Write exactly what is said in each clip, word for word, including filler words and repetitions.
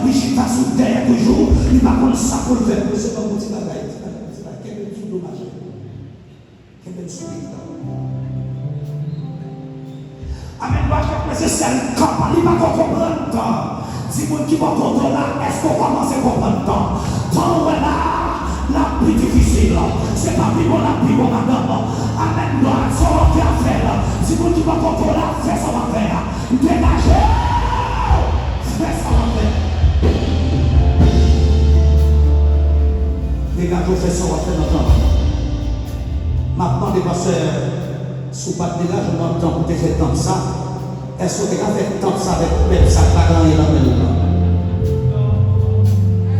Li chita sou dèyè toujou, li pa konn sa pou l fè. Mesye, ban m yon ti bagay, ti bagay, ti bagay. Kenbe m sou do mache. Kenbe m sou pye. Amèn, lwa chak mesye sèl kanpa, li pa ko konprann tan. Di moun ki bò kote w la, èske w kòmanse konprann tan? Tan w wè la, l ap pi difisil. Se pa pi bon l ap pi bon madanm. Amèn, lwa, sa w ap fè a fè l. Di moun ki bò kote w la, fè sa w ap fè a. Degaje w! Fè sa w ap fè. Degaje w, fè sa w ap fè nan tan. M ap mande pastè, si w pa t degaje w nan tan pou te fè tanp sa, èske w te ka fè tanp sa avèk pèp sa k pa gen anyen nan men l lan?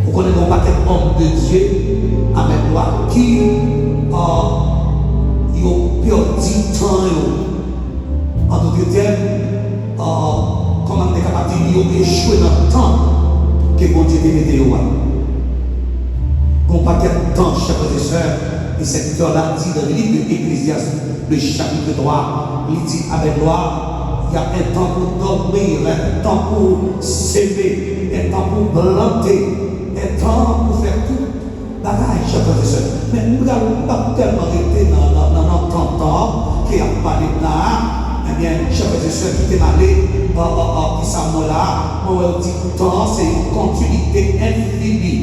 Ou konnen gen yon pakèt òm de Dye, amèn, lwa, ki, ah, yo pèdi tan yo. An dout tèm, ah, kòman m te kapab di, yo echwe nan tan ke Bondye te mete yo a. Gon pakèt tan, chè frè e sè, e sèvitè la di nan liv de Eklezyas, le chapitre trois, li di avèk glwa, y a un temps pour dormir, un temps pour semer, un temps pour planter, un temps pour faire tout bagay, chè frè e sè. Men m pral, m p ap tèlman rete nan, nan, nan, nan tan, tan ke y ap pale m la a. Ebyen, chè frè e sè, kite m ale, an, an, an, ki sa m wè la a. Mwen wè yo di tan an se yon kontinite enfini.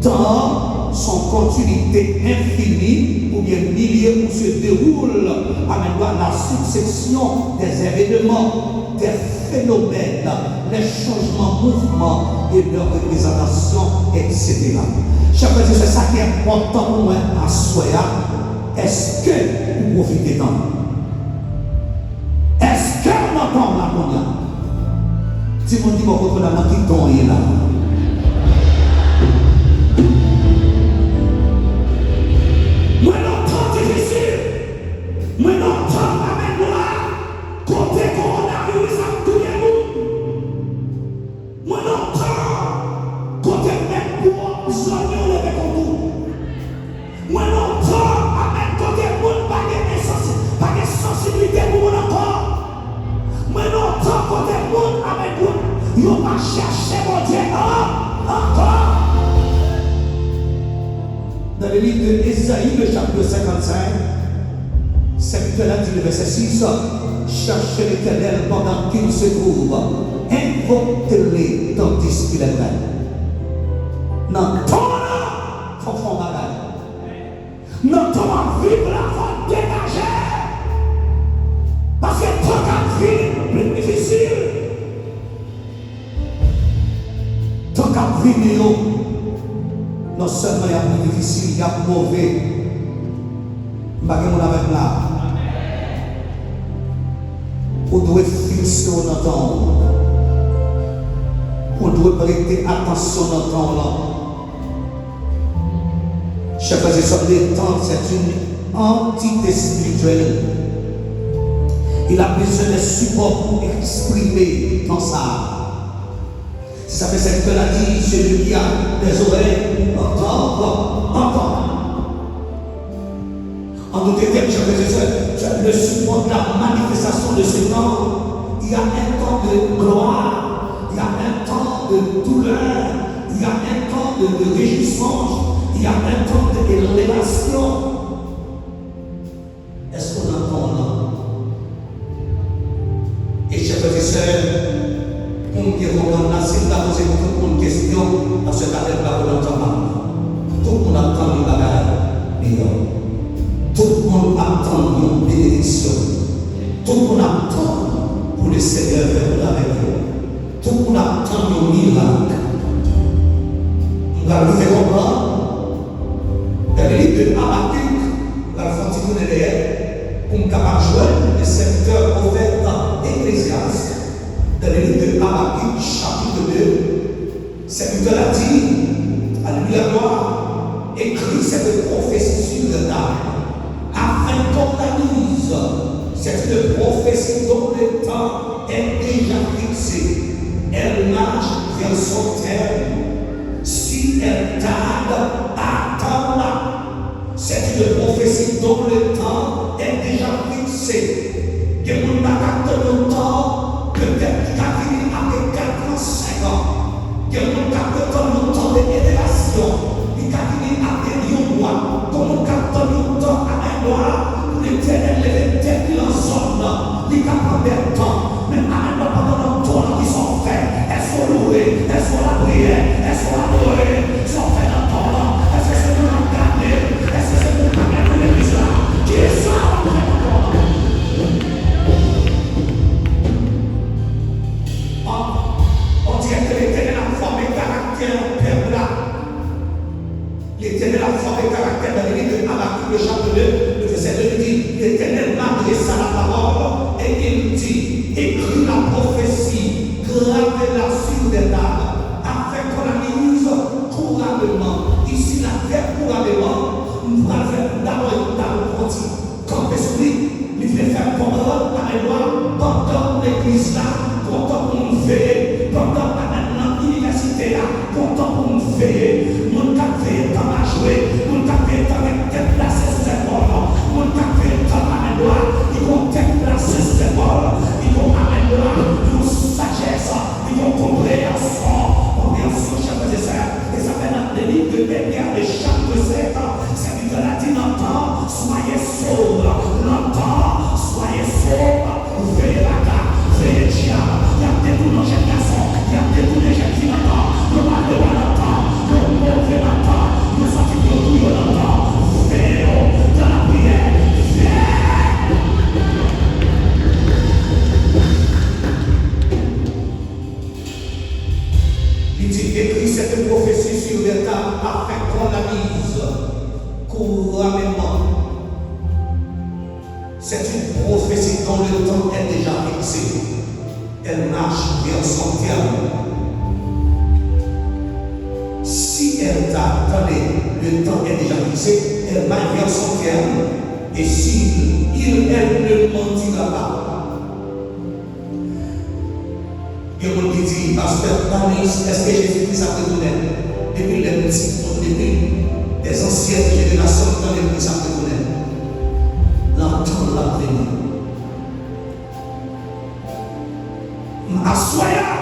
Tan an se yon kontinite enfini, oubyen milieu où se déroule, amèn, la succession des événements, des phénomènes, les changements, mouvements et leurs représentations, et cetera. Chè frè e sè, sa ki enpòtan pou mwen aswè a, èske ou pwofite tan? Èske w nan tan w la kounye a? Di moun ki bò kote w la, nan ki tan w ye la? Mwen nan tan difisil. Mwen nan tan, amèn, glwa, kote kowonaviris ap touye moun. Mwen nan tan kote menm gwo zòn yo leve kont ou. Mwen nan tan, amèn, kote moun pa gen ensansi-, pa gen sansiblite pou moun ankò. Mwen nan tan kote moun, amèn, moun, yo pa chèche Bondye an-, ankò. Dans le livre de Ésaïe, le chapitre cinquante-cinq, serviteur-là dit, le verset six, cherchez l'Éternel pendant qu'il se trouve, invoquez-le tandis qu'il est près. Nan tan an, fòk fè yon bagay. Nan tan w ap viv la, fòk degaje. Paske tan k ap vini pli difisil. Tan k ap vini yo, non sèlman y ap pi difisil, y ap move. M pa gen moun avè m la. Ou dwe fikse w nan tan w. Ou dwe prete atansyon nan tan w lan. Chè frè e sè, le temps, c'est une entité spirituelle. Il a besoin de support pour exprimer tan sa a. Se sa fè sèvitè la di, celui qui a des oreilles pour entendre, entende. En d'autres termes, chè frè e sè, le support de la manifestation de ce temps, il y a un temps de gloire, il y a un temps de douleur, il y a un temps de, de réjouissance, il y a un temps d'élévation. Èske w nan tan w lan? E chè frè e sè, pou m byen konprann la, si m ta poze pou tout moun kesyon, pastè Katel pa konn nan tan pa m. Tout moun ap tann yon bagay meyè. Tout moun ap tann yon benediksyon. Tout moun ap tann pou Lesenyè fè wout avèk yo. Tout moun ap tann yon mirak. M pral rive konprann. Dans le livre de Habacuc, m pral fè yon ti tounen dèyè pou m kapab jwenn le sèvitè pwofèt Eklezyas. Dans le livre de Habacuc, chapitre deux, serviteur-là dit, alléluia, gloire, écris cette prophétie sur la table, afin qu'on la lise. C'est une prophétie dont le temps est déjà fixé. Elle marche vers son terme. Si elle tarde, attends-la. C'est une prophétie dont le temps est déjà fixé. Gen moun pa ka tann yon tan, petèt ki ka vini apre kat an, senk an. Gen moun Sa w adore, sa w fè nan tan w lan, èske se pou n ap gade l? Èske se pou n pa mete legliz la? Kisa w ap fè nan tan w lan? An, on dirè ke Letènèl ap fòme karaktè pèp la. Letènèl ap fòme karaktè nan liv de Abakouk, le chapitre deux, le verset deux, li di, L'Éternel m'adressa la parole et il dit, Écris la prophétie, grave-la sur des tables, afin qu'on la lise couramment. Isi, la vèb couramment, m pral fè dabò yon tab konti. Kanpe sou li, li vle fè konprann avèk nou pandan legliz la, kontan pou nou veye, pandan avèk nan inivèsite a, kontan pou nou veye. Moun k ap veye tan pa jwe, moun k ap veye tan gen tèt plase sou zèpòl, moun k ap veye tan pa men dwa, li gon tèt plase sou zèpòl, li gon pa men dwa, li gon sajès, li gon konpreyansyon, konpreyansyon, chè frè e sè. E sa fè nan le livre de Eber, le chapitre sept, sèvitè la di nan tan, soyez sobre, nan tan, soyez sobre, veye baka, veye dyab, y ap detounen jèn gason, y ap detounen jèn fi nan tan, yo pa dwe wè nan tan, yo move nan tan, yo santi pou yo touye yo nan tan, veye yo, dans la prière, veye! Li di, Écris cette prophétie sur des tables afin qu'on la lise couramment. C'est une prophétie dont le temps est déjà fixé. Elle marche vers son terme. Si elle t'a donné le temps est déjà fixé, elle marche vers son terme. Et si il, elle ne mentira pas. Gen moun ki di, Pastè Panis, èske Jezi Kris ap retounen? Depi lè m timoun, depi dèzansyen jenerasyon m tande Kris ap retounen. Nan tan l ap vini. Aswè a,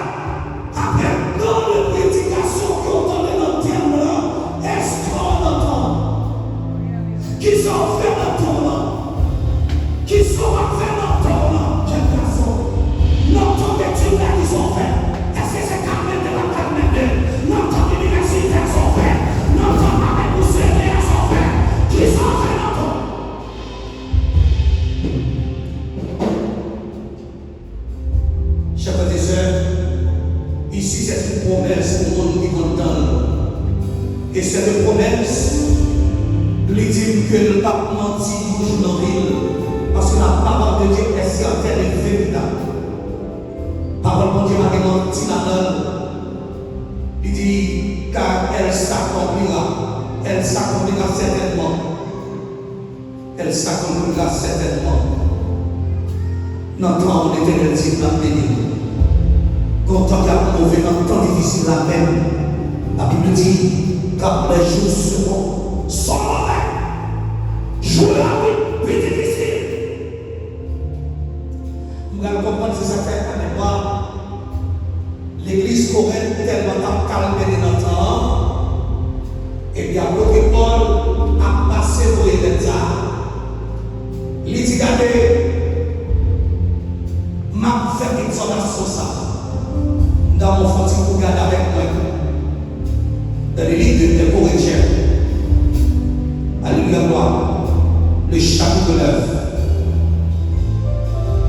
apre tan de predikasyon ke w tande nan tèm lan, èske w nan tan? Kisa w fè nan tan w lan? Kisa w ap fè nan tan w lan, jèn gason? Nan tan etid la, kisa w fè? Èske se Carmen de la Carmen de? Nan tan inivèsitè, sa w fè? Nan tan avèk ou sere a, sa w fè? Kisa w fè nan tan w? Chè frè e sè, isi se yon pwomès pou moun ki konn tann. E se yon pwomès, li di m ke l p ap manti yon jou nan vi l, paske la parole de Dieu est certaine et véritable. Pawòl Bondye pa gen manti ladan l. Li di, car elle s'accomplira, elle s'accomplira certainement. Elle s'accomplira certainement. Nan tan w, Letènèl di l ap beni w. Gon tan k ap move nan tan difisil la menm. Labib di, car les jours seront, sont mauvais. Jou yo ap vin pi difisil. M pral konprann se sa k fè ann Ebre, legliz Korent tèlman t ap kalbene nan tan an, epi apot Pòl ap pase voye lèt sa a. Li di, Gade, m ap fè egzòtasyon sa a. M ta renmen w fè yon ti kou gade avèk mwen. Dans le livre de un Corinthien. Alléluia, gloire. Le chapitre neuf.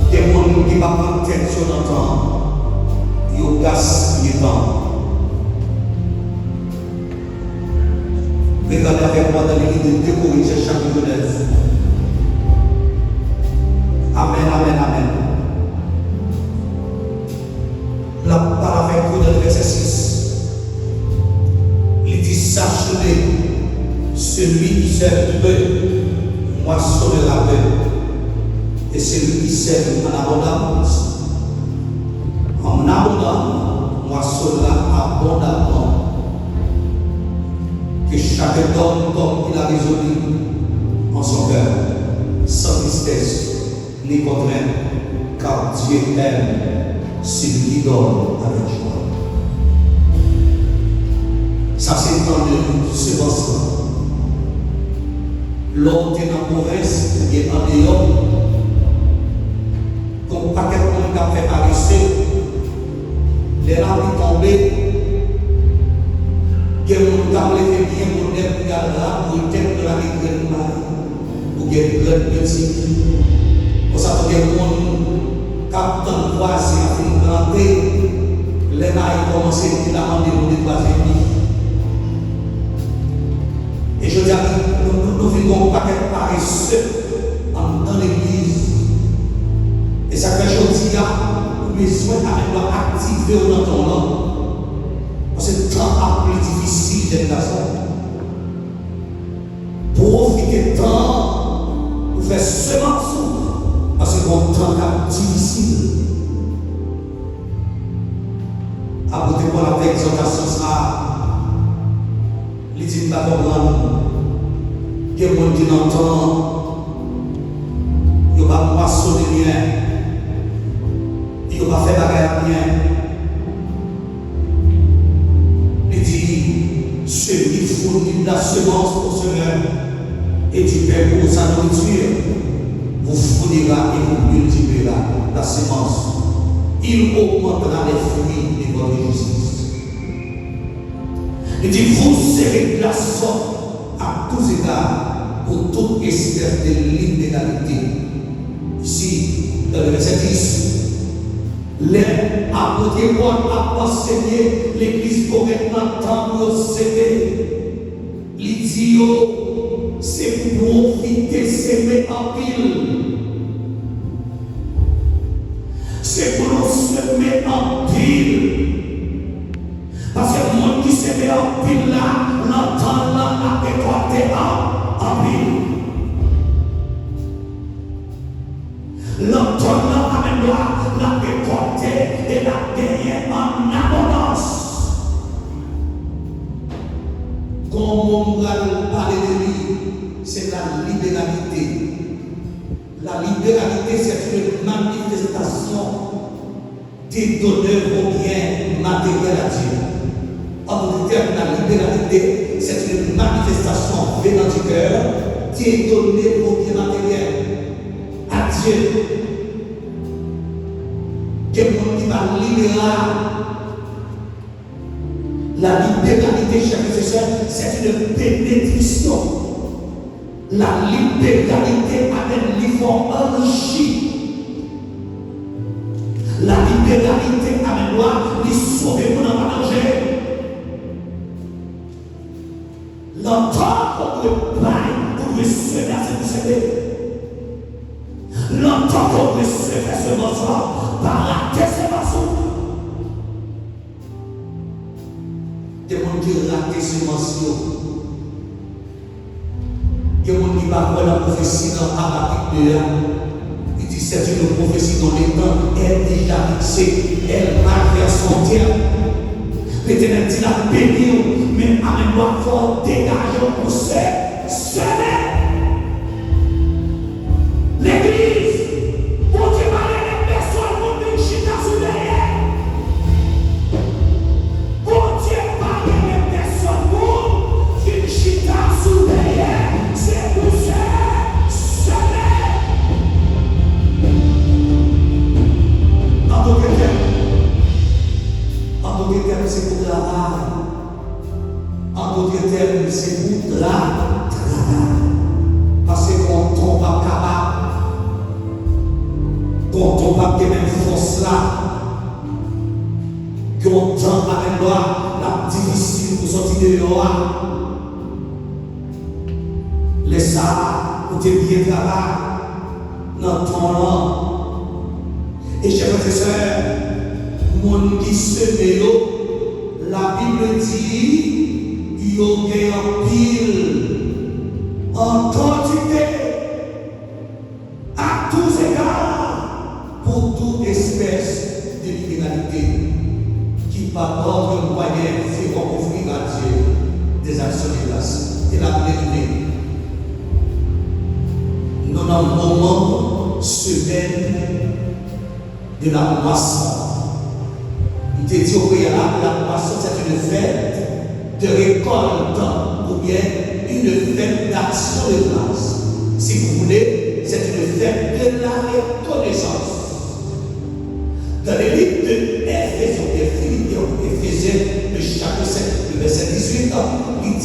Gen moun ki pa pran tèt yo nan tan. Yo gaspiye tan. Regade avèk mwen dans le livre de deux Corinthiens chapitre neuf. Amèn, amèn, amèn. L ap pale avèk nou nan vèsè sis. Li di, Sachez-le, celui qui sème peu moissonnera peu, et celui qui sème en abondance, en abondance, moissonnera abondamment. Que chacun donne comme il a résolu en son cœur, sans tristesse ni contrainte, car Dieu aime celui qui donne avec joie. Sa se tan de semans lan. Lè w te nan pwovens oubyen andeyò, gon pakèt moun k ap fè parese. Lè lapli tonbe, Leve byen bonè pou y al raboure tèt yo, lage grenn may oubyen grenn peti. Konsa tou gen moun k ap tann vwazen an fin plante, lè may kòmanse li la mande pou netwaye li. E jodi a, nou, nou, nou vin gen yon pakèt parese anndan legliz. E sa k fè jodi a, ou bezwen avèk lwa aktive w nan tan w lan. Paske tan ap pli difisil, jèn gason. Pwofite tan an pou fè semans ou, paske gen yon tan k ap difisil. Apot Pòl ap fè egzòtasyon sa a. Li di, m pa konprann. Gen moun ki nan tan, yo pa mwasone byen, yo pa fè bagay la byen. Li di, celui qui fournit la semence au semeur et du pain pour sa nourriture vous fournira et vous multipliera la semence. Il augmentera les fruits de votre justice. Li di, vous serez de la sorte à tous égards pour toute espèce de libéralité. Ici, dans le verset dix, lè apot Pòl ap ansenye legliz Korent nan tan pou yo seme, li di yo, se pou pwofite seme anpil. Se pou nou seme anpil. Paske moun ki seme anpil la, nan tan l lan, l ap rekòlte an, anpil. Nan tan l lan, amèn, la, l ap rekòlte e l ap genyen an abondans. Gon mo m pral pale de li, se la liberalite. La libéralité, c'est une manifestation de donneur vos biens matériels à Dieu. En d'autres termes, la libéralité, c'est une manifestation venant du cœur de donner vos biens matériels à Dieu. Gen moun ki pa liberal. La libéralité, chers frères et sœurs, c'est une bénédiction. La libéralité amèn li fè w anrichi. La libéralité amèn lwa, li sove moun anba danje. Nan tan ke w dwe bay, ou dwe seme ase pou seme. Nan tan ke w dwe seme semans la, pa rate semans ou. Gen moun ki rate semans yo. Gen moun ki pa kwè nan pwofesi nan Abakik de a. Li di, c'est une prophétie dont le temps est déjà fixé. Elle marche vers son terme. Letènèl di l ap beni w, men amèn lwa fò w degaje w pou se, seme. Legliz, Bondye pa rele pèsòn moun vin chita sou dèyè. Bondye pa rele pèsòn moun vin chita sou dèyè. Se pou se, seme. An dòt tèm, an dòt tèm, se pou travay. An dòt tèm, se pou tra, travay. Paske kontan w p ap kapab. Kontan w p ap gen menm fòs la. Gen yon tan avèk lwa, l ap difisil pou sòti deyò a. Lè sa a, ou te byen travay nan tan w lan. E chè frè e sè, moun ki seme yo, Labib di, yo gen anpil an kantite, à tous égards, pour toute espèce de libéralité, qui par d'autres moyens feront offrir à Dieu des actions de grâce. E l ap derive. Nou nan moman semèn de la moisson. M te di w preyalab, la moisson, c'est une fête de récolte ou bien une fête d'action de grâce. Si vous voulez, c'est une fête de la reconnaissance. Dans le livre de Éphésiens, de Philippiens ou Éphésiens, le chapitre cinq, le verset dix-huit, li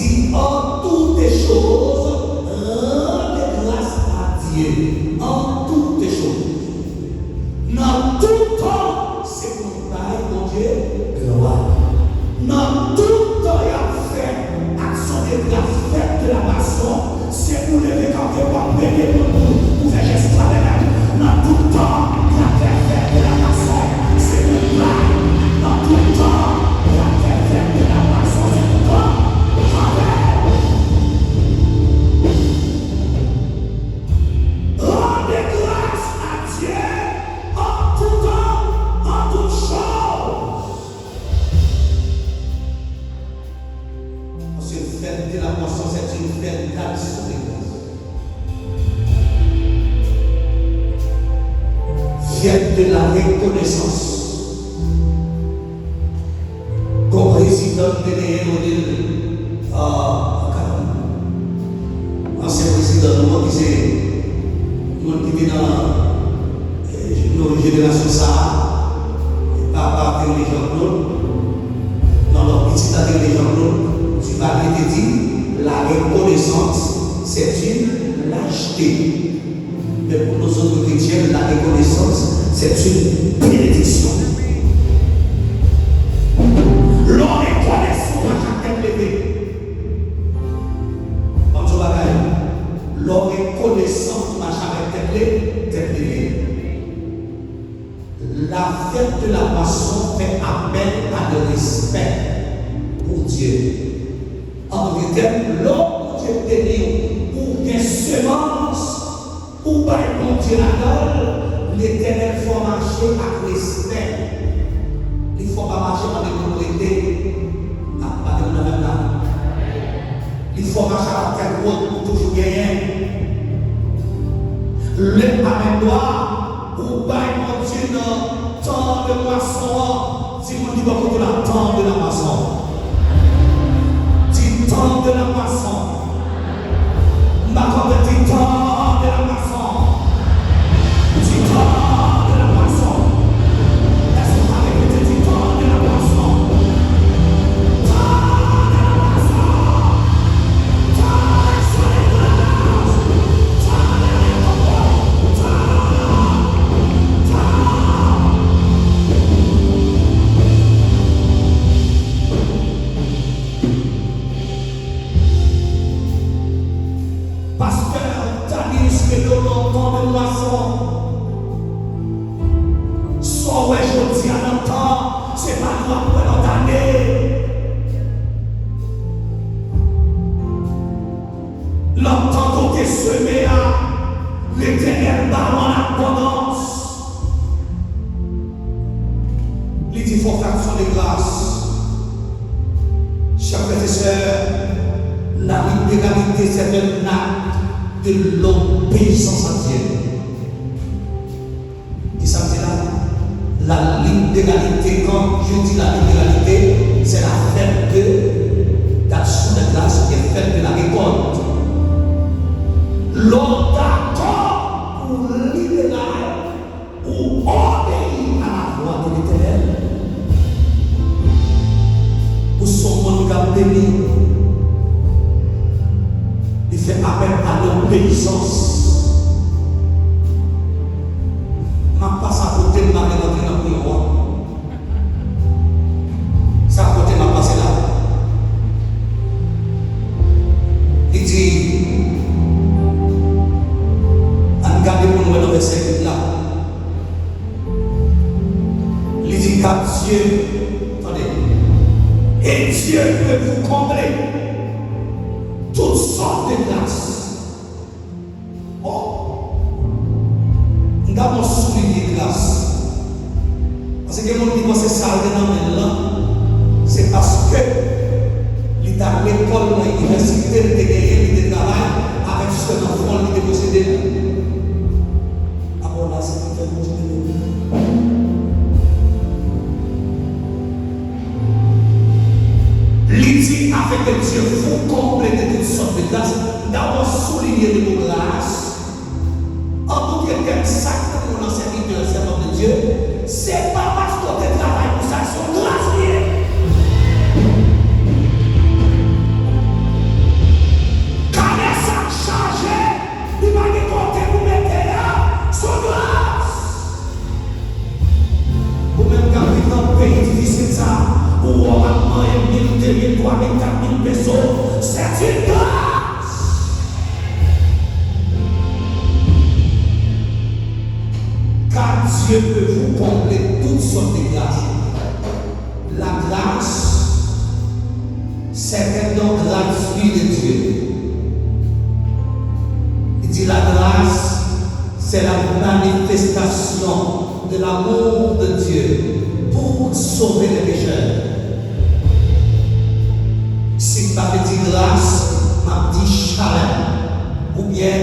Gen konesans. Gon prezidan ki te genyen, yo di l, ah, ansyen prezidan nou an, ki se moun ki te nan, eh, nou jenerasyon sa a, papa te rele Jean Claude, non, non, pitit la te rele Jean Claude, Duvalier te di, la reconnaissance, c'est une lâcheté. Men pou nou zòt kretyen, la reconnaissance, c'est une bénédiction. Lè w rekonesan, w mache ak tèt leve. Ban m di w bagay. Lè w rekonesan, w mache avèk tèt le-, tèt leve. La fête de la moisson fait appel à le respect pour Dieu. An dòt tèm, lè Bondye beni w, ou gen semans, ou bay Bondye ladan l, Letènèl fè w mache ak respè. Li fè w pa mache mande moun prete. A, pa gen moun nan menm la. Li fè w mache ak tèt wot, ou toujou genyen. Leve avèk glwa, ou bay Bondye nan tan de mwason an. Di moun ki bò kote w la, tan de la mwason. Di tan de la mwason. M pa konn di tan de la mwason. Di tan de la mwason. Èske w ka repete, di tan de la mwason? Tan de la mwason. Pastè Danius, mete w nan tan de mwason. Sa w wè jodi a nan tan, se pa nou ap wè lòt ane. Nan tan ke w te seme a, Letènèl ba w an abondans. Li di, fè w fè aksyon de gras. Chè frè e sè, la liberalite, c'est un acte de l'obéissance à Dieu. Kisa m di la? La liberalite, quand je dis la liberalite, c'est la fête de, d'action de grâce, oubyen fête de la récolte. Lè w dakò pou w liberal, ou obeyi a la vwa de Letènèl, ou se yon moun k ap beni. Li fè apèl a lobeyisans. M ap pase a kote m, m ale rantre nan bouyon an. Se a kote m ap pase la. Li di, ann gade pou n wè nan vèsè uit la. Li di, car Dieu, tande, et Dieu peut vous combler toutes sortes de grâces. Oh! M ta bon soulinye gras. Paske gen moun ki panse sa l gen nan men l lan, se paske li t al lekòl nan inivèsite, li te genyen, li te travay avèk sèlman fon li te posede l. Apre w la, se ki fè Bondye beni w. Li di, afin que Dieu vous comble de toutes sortes de grâces. M ta bon soulinye le mo gras. An tou ke tèm sa k pou nou nan sèvitè, sèvant de Dieu, se pa paske w te travay pou sa, se yon gras li ye. Kanè sa k chaje, li pa gen kote pou mete l, se yon gras. Ou menm k ap viv nan peyi difisil sa, ou wè w ap manyen mil, de mil, twa mil, kat mil peso, c'est une grâce. Car Dieu peut vous combler toutes sortes de grâces. La grâce, c'est un don gratuit de Dieu. Il dit, la grâce, c'est la manifestation de l'amour de Dieu pour sauver les pécheurs. Si m pa te di gras, m ap di shalem, oubyen,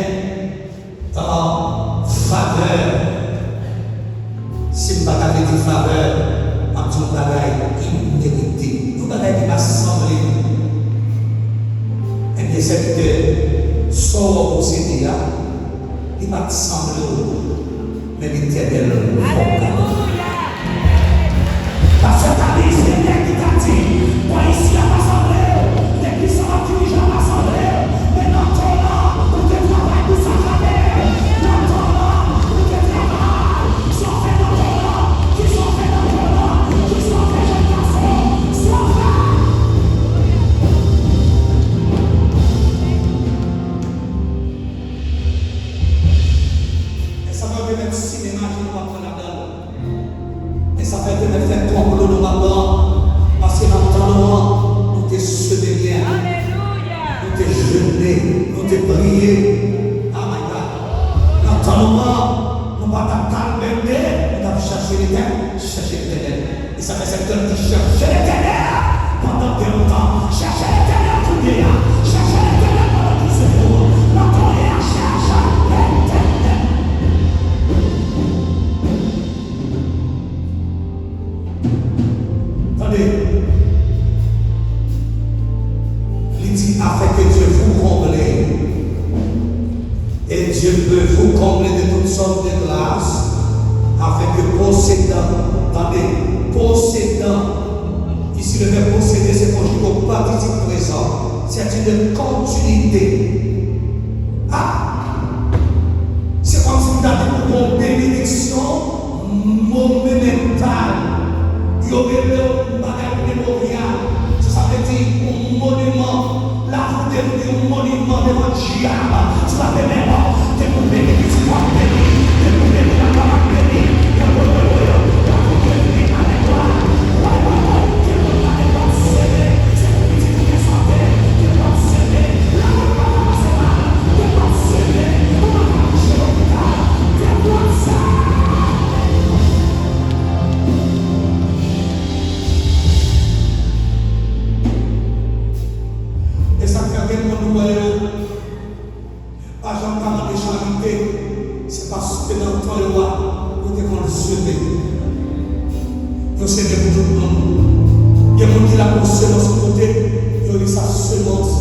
euh, favè. Si m posede a, li pa t sanble w, men Letènèl fè w gade. Pastè ta di, se nèg ki ta di, bò isi a pa sanble w, legliz sa w ap dirije a pa sanble w, men nan tan w lan, ou te travay pou sa gade, nan tan w lan, ou te travay, sa w fè nan tan w lan, kisa w fè nan tan w lan, kisa w fè jèn gason, sa w fè. E sa fè w te mèt simen maji nou pa pran ladan l. E sa fè w te mèt fè konplo nou pa pran. Paske nan tan nou an, nou te seme byen. Nou te jene, nou te priye. Ah my God. Nan tan nou an, nou pa t ap kalbende, nou t ap chache Letènèl, chache Letènèl. E sa fè sèvitè l di, chèche Letènèl pandan gen lontan. Chèche Letènèl kounye a. Chèche Letènèl pandan ki se jou. Nan tan w ye a, chèche Letènèl. Tande. Li di, afin que Dieu vous comble. Et Dieu peut vous combler de toutes sortes de grâces, afin que possédant, tande, possédant, ici le verbe posséder se konjige au participe présent, c'est une continuité. Ah! Se kòmsi m ta di pou gon benediksyon monumental. Yo rele yon bagay memoryal. Se sa vle di yon moniman. Lavi w devni yon moniman devan dyab. Frape men w, depi w beni, pitit w ap beni. Depi w beni, lavi w ap beni. Lavi w devni, alelouya. Wi, wi, wi, depi w ap seme, se pou pitit ou gen sante. Depi w ap seme, lavi w pa ka pase mal. Depi w ap seme, ou pa ka kouche lopital. Depi w ap seme. E sa k fè gen moun ou wè yo pa janm ka mande charite, se paske nan tan yo a, yo te konn seme. Yo seme pou tout moun. Gen moun ki la pou semans pote, yo rele sa semans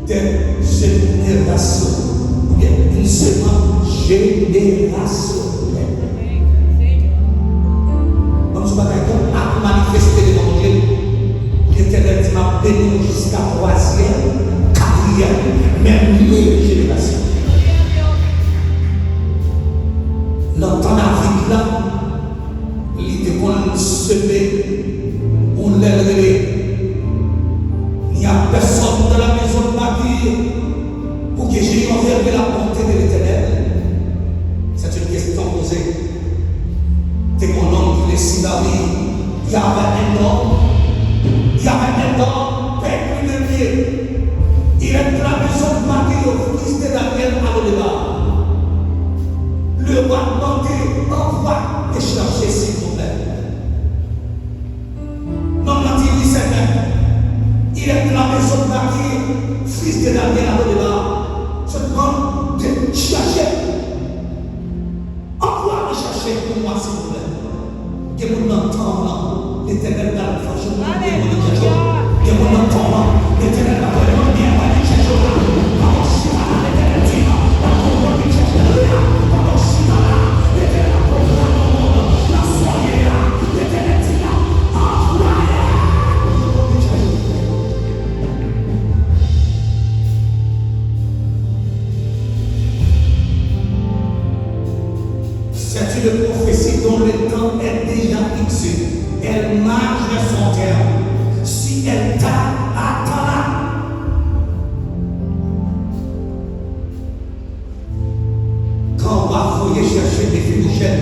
de jenerasyon. Oubyen, une semence générationnelle. Ban m di w bagay, yon ak manifeste devan Bondye. Letènèl di, m ap beni w jiska twazyèm, katriyèm, menm mil jenerasyon. Nan tan David la, li te konn seme, ou lè l rele, n'y a personne dans la maison de Bâkir, pour que j'ai entendu la bonté de l'Éternel. C'est une question posée. Te gon nonm ki rele Siba, wi. Il y avait un homme, il y avait un homme pétri de pied. Il est de la maison de Bâkir, fils de Daniel à Lo-Débar. Le roi a demandé un roi de chercher, s'il vous plaît. Nonm nan di li, Seigneur, il est de la maison de Bâkir, fils de Daniel à Lo-Débar. Je demande de chercher. Ann pral chèche pou mwen, silvouplè. Gen moun nan tan w lan, Letènèl pral fòse moun ki te vin chèche w. Gen moun nan tan w lan, Letènèl pral fòse moun ki te vin chèche w la. Pandan w chita la, Letènèl di, pandan w vin chèche l la, pandan w chita la, Letènèl ap pwoklame w nan sa w ye a. Letènèl di la, ann pral vin chèche w. C'est une prophétie dont le temps est déjà fixé. Elle marche vers son terme. Si elle tarde, attends-la. Kan w ap voye chèche Mefibochèt,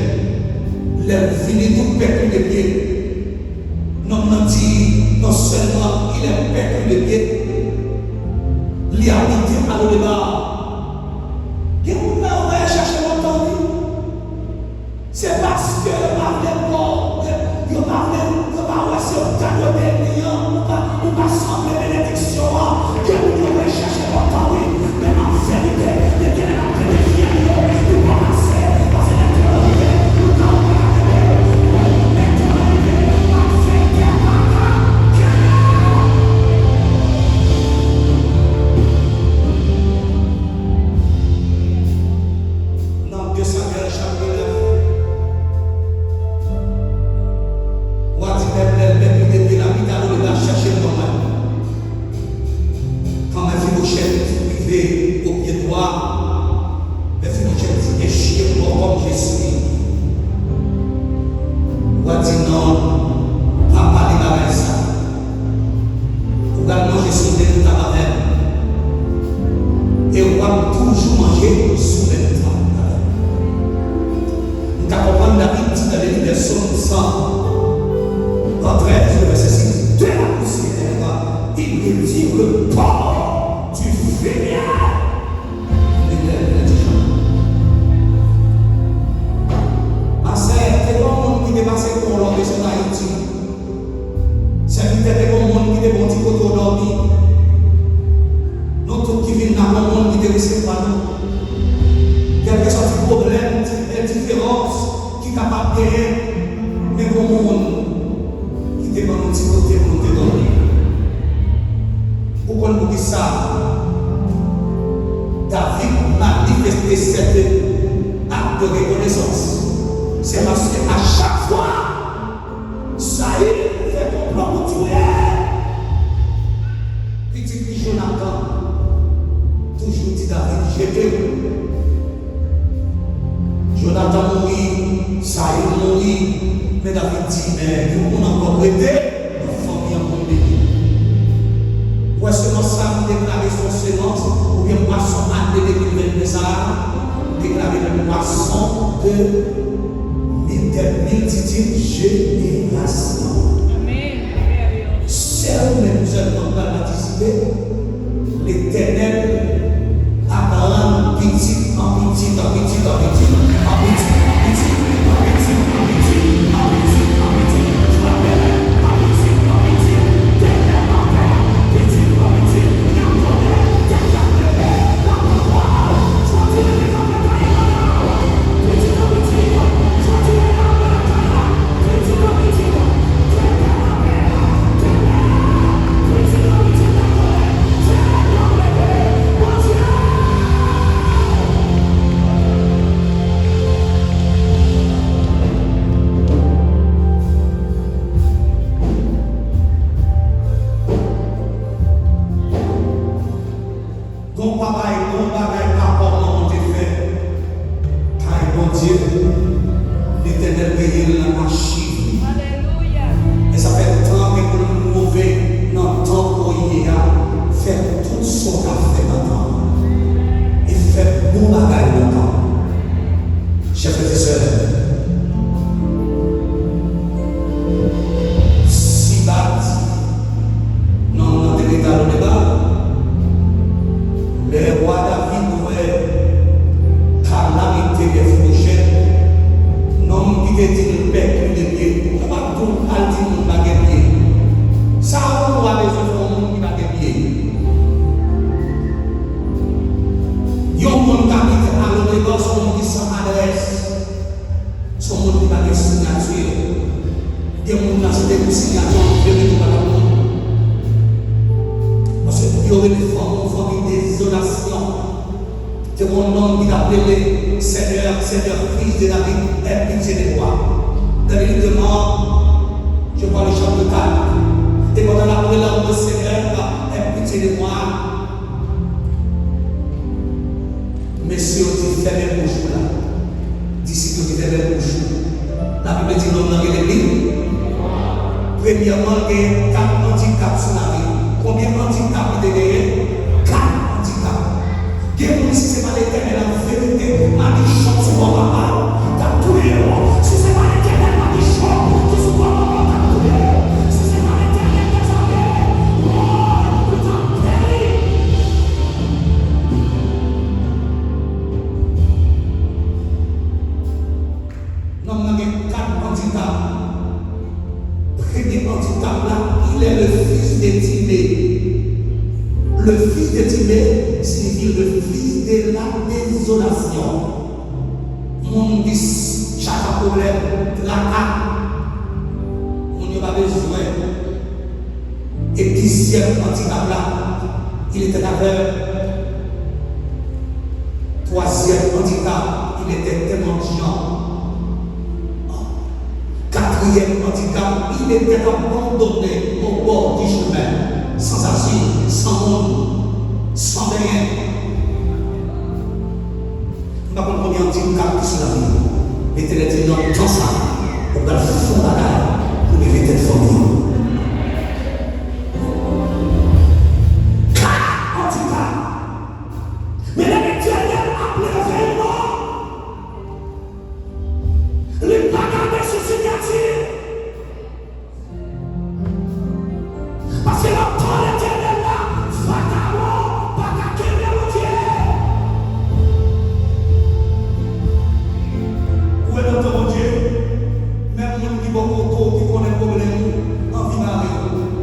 lè l vini tou pèkri de pye, nonm nan di, non sèlman il est pétri de pied, li abite a Lo-Débar. Gen moun la yo pa chèche lontan, wi. Se paske yo pa vle pran, yo pa vle, yo pa wè se yo gad yo beni an, ou pa, ou pa sanble benediksyon an. Gen moun yo rechèche lontan, wi, men m ap verite, Letènèl ap plede fyèl yo, li pa pase, pase lè yo rive, nou ka wè la tele, lè yo rive, ap fè kè papa, kè. Sèvitè, te gen yon moun ki te gen yon ti kote w dòmi. Nou tout ki vin la, gen yon moun ki te resevwa nou. Kèlkeswa ti pwoblèm, ti, ti diferans ki kapab genyen, men gen yon moun ki te ban nou ti kote pou nou te dòmi. Ou konn poukisa David manifeste sèten ak de rekonesans? Se paske a chak fwa Sayil fè konplo pou touye pitit li Jonatan, toujou di David, jete l. Jonatan mouri, Sayil mouri, men David di, men yon moun ankò k rete nan fanmi an pou m beni. Ou wè semans sa a m deklare se yon semans, oubyen pwason ane de mil venntde sa a, m deklare l pwason de mil, de miltitid jenerasyon. Amèn. Sèl ou menm sèlman k pral patisipe, Letènèl ap rann pitit an pitit, an pitit, an pitit, an pitit, an pitit, an pitit, an pitit, an pitit, an pitit, frape, an pitit, an pitit, tèt leve, pitit an pitit, y ap tonbe, tèt ap leve, l ap pran pwa, soti leve kanpe kay Emmanuel, pitit an pitit, soti leve kanpe kay la. Gon pa bay, gon bagay pa kòman Bondye fè. Kay Bondye, Letènèl peye l nan achiv li. Alelouya. E sa fè tan gen pou l move nan tan w ye a. Fè tout sa w ka fè nan tan. E fè bon bagay nan tan. Chè frè e sè, si bat nonm nan te rete a Lodeba, lè wa David wè kalamite Mefibosèt, nonm ki te di l pèdi de pye, ou pa t konn al di moun pa gen pye. Sa yon wa bezwen fè yon moun ki pa gen pye? Yon moun k abite a Lodeba se yon moun ki san adrès, se yon moun ki pa gen siyati. Gen moun nan se te pou siyati an vle rete pa t ap moun. Paske yo rele fanmi, fanmi dezolasyon. Te gen yon nonm ki t ap rele, Seigneur, Seigneur, fils de David, aie pitié de moi. Dans le livre de Marc, je crois le chapitre quatre. E pandan l ap rele, Seigneur, aie pitié de moi, mesye yo di, fèmen bouch ou la. Disip yo di, fèmen bouch ou. Labib di nonm nan gen li. Premyèman, l gen kat andikap sou lavi l. Konbyen andikap li te genyen? Kat andikap. Gen moun, si se pa Letènèl an verite, madichon ki sou bò papa yo t ap touye yo. Si se pa Letènèl, madichon ki sou bò manman yo t ap touye yo. Si se pa Letènèl dezame, woy, yo t ap peri. Nonm nan gen kat andikap. Premye andikap la, il est le fils de Timée. Le fils de Timée signifie le fils de la désolation. Moun ki s-, chak pwoblèm, traka. Moun yo pa bezwen. E dizyèm andikap la, il était aveugle. Twazyèm andikap, il était très mendiant. Katriyèm andikap, il était abandonné au bord du chemin, sans asile, sans moun, sans rien. M pa konn konbyen andikap ki sou lavi w. Letènèl di nan tan sa, ou pral fè yon bagay pou leve tèt fanmi w. Ka andikap. Men lè Letènèl ap leve yon nonm, li pa gade sou siyati. Paske nan tan Letènèl la, vakabon pa ka kenbe Bondye. Ou wè nan tan Bondye, menm moun ki bò kote w, ki konnen pwoblèm ou, anvi bare w.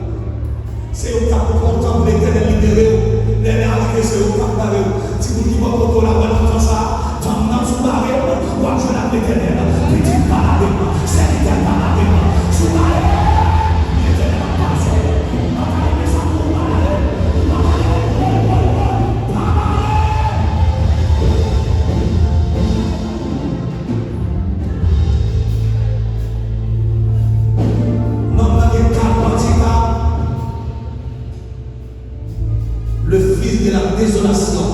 Désolation.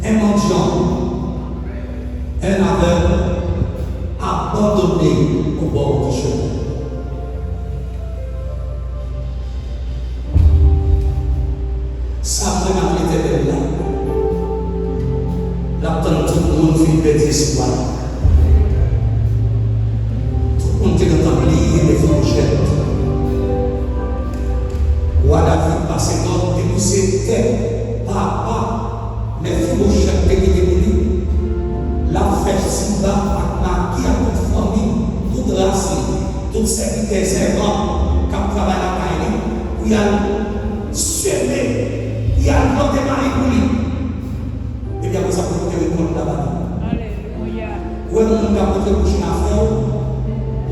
Un mendiant, un aveugle, abandonné au bord du chemin. Sa m renmen ak Letènèl la, l ap tann tout moun fin pèdi espwa. Tout moun te gentan bliye Mefibochèt. Wa David pase lòd depi se tèt papa Mefibochèt te kite pou li. L ap fè Siba ak Maki ak tout fanmi, tout ras li, tout sèvitè, sèvant k ap travay lakay li, pou y al seme, pou y al plante mayi pou li. Epi apre sa, pou l te rekonèt labann. Alelouya. Ou wè moun k ap montre bouch afè w,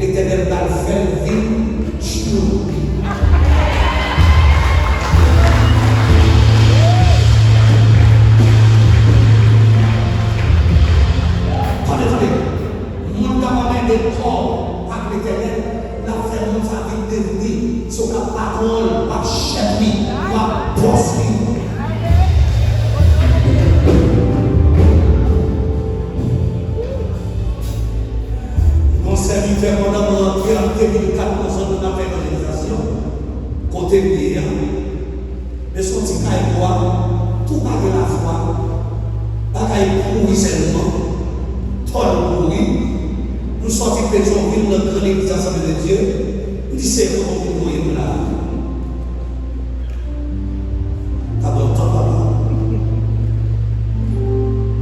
Letènèl pral fè l vin tchilou. Tande, tande. Moun k ap anmède kò w ak Letènèl, l ap fè moun sa vin devni se w k ap patwon l, w ap chèf li, w ap bòs li. Yon sèvitè pandan mwen rantre an de mil kat nan zòn nan fè evanjelizasyon, kote m ye a. Men se yon ti kay bwa, tou pa gen lafwa, bagay pouri sèlman, tòl pouri. Nou sòti Petyonvil nan gran legliz Asanble de Dye, m di, "Senyè, kote w vin voye mwen la a?" Sa fè lontan m pa la.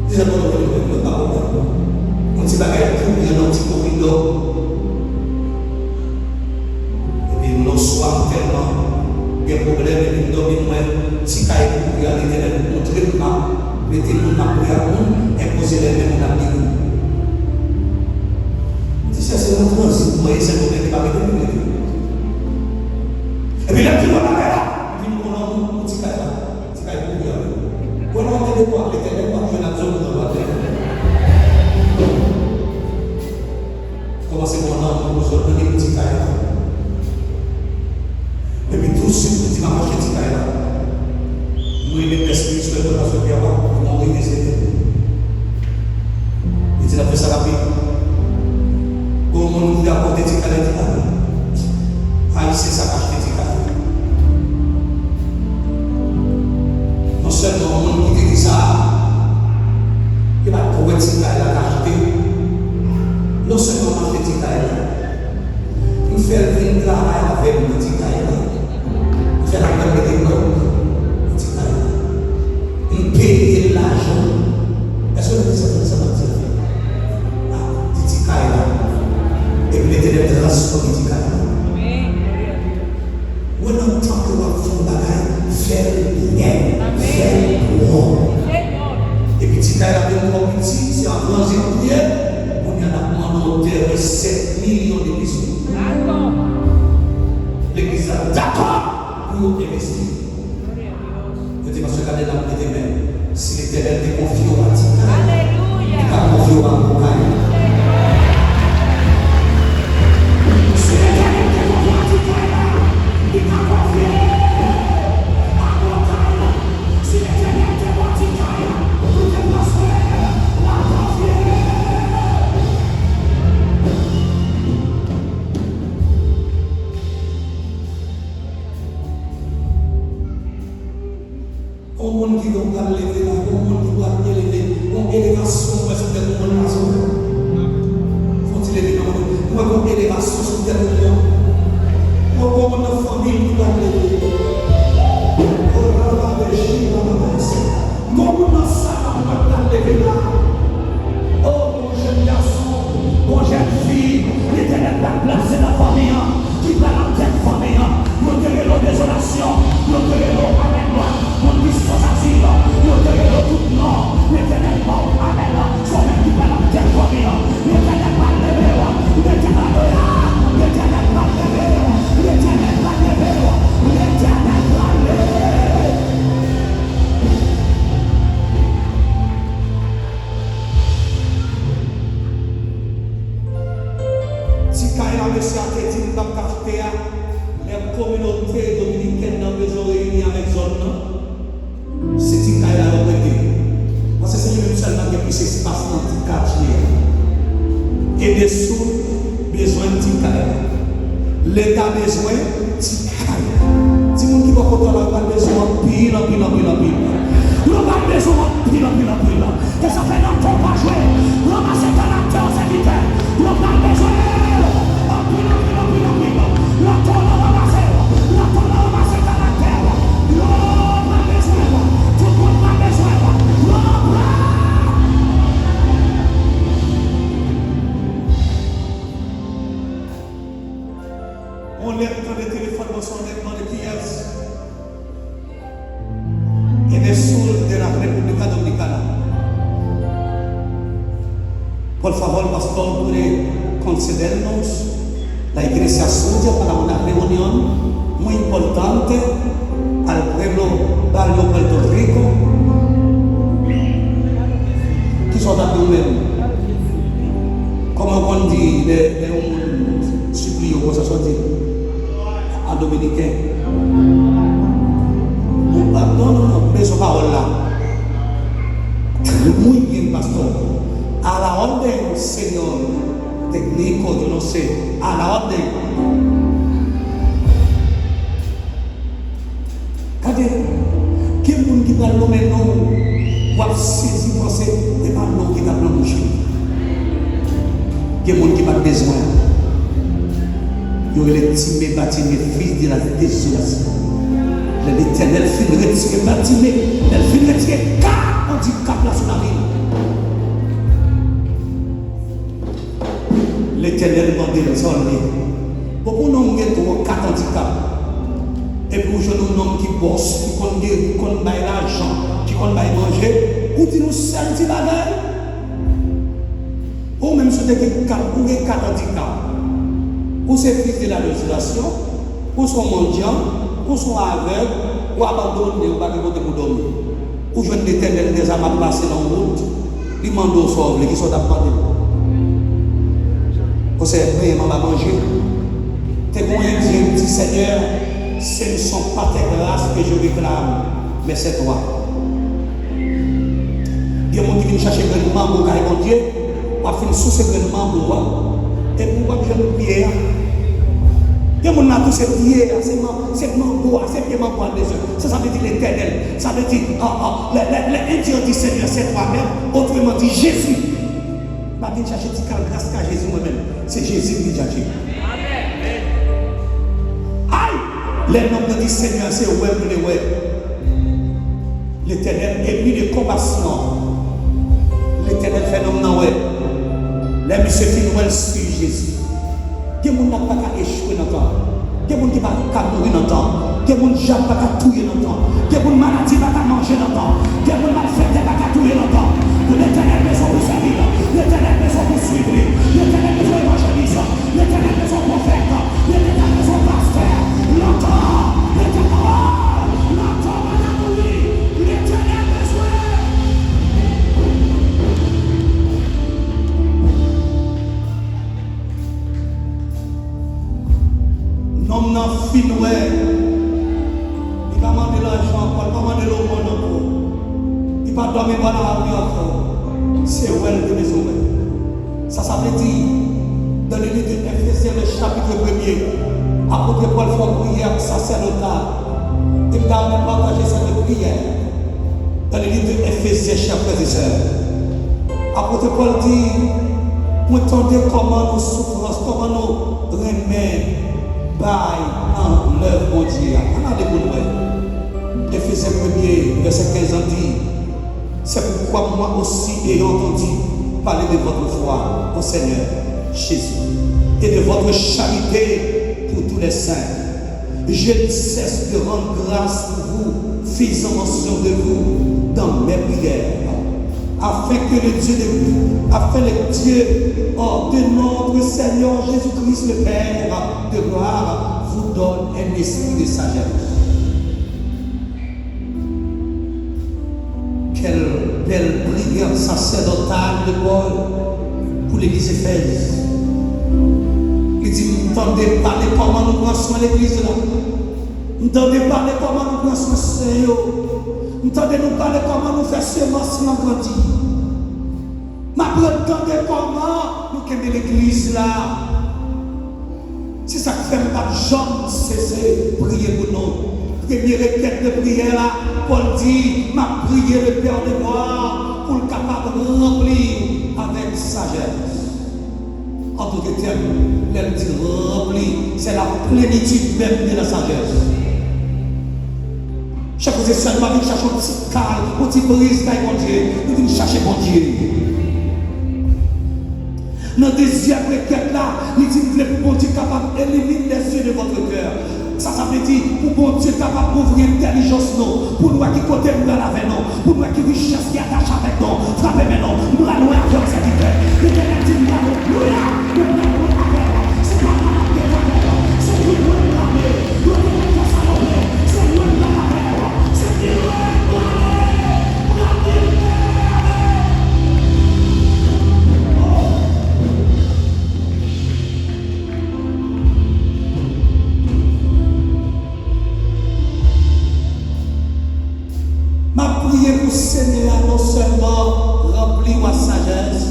Di, "Senyè, kote w vin voye mwen?" Pa pwoblèm. Yon ti bagay pouri anndan yon ti koridò. Epi m nan swa, m tèlman gen pwoblèm, epi m dòmi, m wè ti kay pouri a, Letènèl montre m, m ap mete moun, m ap priye ak moun, enpoze lè men moun ap geri. M di, "Sè, se nan tranzit mwen ye, sèl Bondye ki pa mete m, m rete." Epi lè m fin wè bagay la, m vin konnen yon ti kay la. Ti kay pouri a wi. Wè lè w ap tande kò ak Letènèl, w ap jwenn ak zòn ou nan batè. Kòmanse pran nan moun pou zòn nan gen ti kay la. Epi tousuit, li di, "M ap achte ti kay la." Mwen rele pès ministè yo, pastè Pierre, li mande m rele se li. Li di, "N ap fè sa rapid." Gon moun ki rapòte ti kay la, li di, "A, Ayisyen sa k achte ti kay." Non sèlman moun ki te di sa, li pa t kwè ti kay la k achte. Non sèlman m achte ti kay la, m fè l vin travay avè m nan ti kay la. M fè l ap mete nòt nan ti kay la. M peye l lajan. Èske nou konprann sa m ap di la? A, di ti kay la. Epi Letènèl transfòme ti kay la. Wè nan tan ke w ap fè yon bagay, fè l byen, fè l pwòp. Epi ti kay la vin twò piti, se an tranzit pou ye. Kounye a n ap mande w tè sèt milyon de peso. Legliz la dakò pou yo envesti. Yo di, "Pastè, gade, n ap mete men." Si Letènèl te konfye w a ti kay, li ka konfye w a gwo kay. Si Letènèl te konfye w a ti kay la, li ka konfye w a gwo kay. Si Letènèl te ba w ti kay la, pou te pastè, l ap konfye w. Gon moun ki gen pral leve la, gon moun ki pral eleve, gon elevasyon mwen sou tèt moun nan zòn. Fò ti leve nan mwen. Mwen gon elevasyon sou tèt moun nan. Mwen gon moun nan fanmi m ki pral leve. Gon moun nan sa la mwen pral leve la. O, gon jèn gason, gon jèn fi, Letènèl pral plase nan fanmi an. Ki pral antèt fanmi an. Yo te rele w dezolasyon. Yo te rele w amèn nwa. Moun ki sanzazil. Yo te rele w tout non. Letènèl ba w amèn. Se w menm ki pral antèt fanmi an. Letènèl pral leve w. Letènèl, Letènèl pral leve w. Letènèl pral leve w. Letènèl pral leve w. Ti kay la mesye a te di m t ap ka achte a, lè kominote dominikèn nan bezwen reyini avèk zòn nan, Ti kay. Di moun ki bò kote w la, yo pral bezwen w anpil, anpil, anpil, anpil. Yo pral bezwen w anpil, anpil, anpil. E sa fè nan tan pa jwe. Ranmase karaktè w, sèvitè. Yo pral bezwen w anpil, anpil, anpil, anpil. Lanto nan ranmase w. Lanto nan ranmase karaktè w. Yo pral bezwen w. Tout moun pral bezwen w. Yo pral. Yon lè m tande telefòn mwen sonnen, m mande kiyès. Eres sur de la República Dominicana. Por favor, pastor, puede concedernos la iglesia suya para una reunión muy importante al pueblo Barrio Puerto Rico. Kisa w t ap di w menm? Kòman w konn di lè, lè yon moun sipliye w konsa, sa w di? An dominiken. Bon, pa, non, non, non, bezwen pawòl la. Muy bien, pastor. A la orden, señor. Técnico, yo no sé. A la orden. Gade, gen moun ki pral nonmen non w, w ap sezi panse e pa non w ki t ap nan bouch li. Gen moun ki pa t bezwen. Yo rele Time, Batime, fils de la désolation. Lè Letènèl fin retire Batime, lè l fin retire kat andikap la sou lavi l. Letènèl mande l sa w ye. Bon, pou nonm gen twa, kat andikap, epi w jwenn yon nonm ki bòs, ki konn geri, ki konn bay lajan, ki konn bay manje, ou di l yon sèl ti bagay? Ou menm si w te gen kat, ou gen kat andikap. Ou se fils de la désolation, ou se yon mandyan, ou se yon avèg, ou abandone, ou pa gen kote pou dòmi. Ou jwenn Letènèl dèzame ap pase nan wout, li mande w sa w vle, kisa w t ap mande l? Ou se benyen m anba manje. Te gen yon endyen ki di, Seigneur, ce ne sont pas tes grâces que je réclame, mais c'est toi. Gen moun ki vin chache grenn mango kay Bondye, w ap fin souse grenn mango a, epi w p ap janm priye a. Gen moun la tou se pye a, se man-, se mango a, se pye mango a l bezwen. Sa, sa vle di Letènèl. Sa vle di, ah, ah, lè, lè, lè Endyen an di, Seigneur, c'est toi-même, otreman di, Jezi. Pa vin chache ti kal gras ka Jezi, mwen menm. Se Jezi m vin chache. Ay! Lè nonm nan di, Senyè, se wè m vle wè. Letènèl ému de compassion. Letènèl fè nonm nan wè. Lè misye fin wè l, swiv Jezi. Gen moun nan pa ka echwe nan tan. Gen moun ki pa ka mouri nan tan. Gen moun dyab pa ka touye nan tan. Gen moun maladi pa ka manje nan tan. Gen moun malfektè pa ka touye nan tan. Letènèl bezwen pou sèvi l. Letènèl bezwen pou swiv li. Letènèl bezwen evanjelis. Letènèl bezwen pwofèt. Letènèl bezwen pastè. Nan tan. Letènèl, oh, nan tan pa ka mouri. Letènèl bezwen. Nonm nan fin wè. Li pa mande lajan ankò, li pa mande lomòn ankò. Li pa dòmi bò lari ankò. Se wè l te bezwen wè. Sa, sa vle di, dans le livre de Éphésiens, le chapitre premier, apot Pòl fè yon priyè sasèdotal. E m ta renmen pataje sèt priyè. Dans le livre de Éphésiens, chers frères et sœurs, apot Pòl di, mwen tande kòman nou soufrans, kòman nou renmen bay nan lèv Bondye a. Ann ale pou n wè. Éphésiens premier, verset quinze an di, c'est pourquoi moi aussi, ayant entendu parler de votre foi au Seigneur Jésus et de votre charité pour tous les saints, je ne cesse de rendre grâce pour vous, faisant mention de vous dans mes prières, afin que le Dieu de, afin le Dieu, oh, de notre Seigneur Jésus-Christ, le Père de gloire, vous donne un esprit de sagesse. Kèl bèl priyè sasèdotal de Pòl pou legliz Efèz. Li di, m tande pale kòman nou pran swen legliz la. M tande pale kòman nou pran swen sè yo. M tande nou pale kòman nou fè semans lan grandi. M ap retande kòman nou kenbe legliz la. Se sa k fè m p ap janm sese priye pou nou. Premye rekèt de priyè la, Pòl di, m ap priye le Père de gloire pou l kapab ranpli avèk sajès. An tout etèm, lè l di ranpli, c'est la plénitude même de la sagesse. Chè frè e sè, nou pa vin chache yon ti kal, yon ti briz kay Bondye, nou vin chache Bondye. Nan dezyèm rekèt la, li di m vle pou Bondye kapab elimine les yeux de votre cœur. Sa, sa vle di pou Bondye kapab ouvri entèlijans nou, pou n wè ki kote l pral avè nou, pou n wè ki richès ki atache avèk nou. Frape men nou, m pral lwen avè w, sèvitè. Letènèl di m, alelouya, m pral lwen avè w. Se pa malad ki pral avè w, se pou lwen l pral avè w. Yo te nan fè sa yo vle, se lwen l pral avè w. Se pi lwen l pral ale, pral pi lwen l pral ale. Oh! M ap priye pou Senyè a non sèlman ranpli w ak sajès,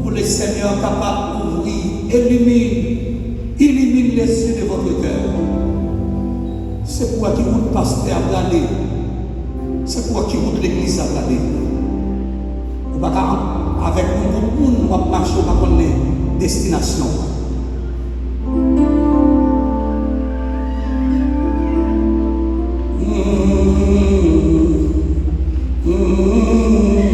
pou le Senyè kapab ouvri, elimine, illumine les yeux de votre cœur. Se pou wè ki wout pastè a prale. Se pou wè ki wout legliz la prale. Ou pa ka avèk yon gwoup moun w ap mache, ou pa konnen destinasyon w.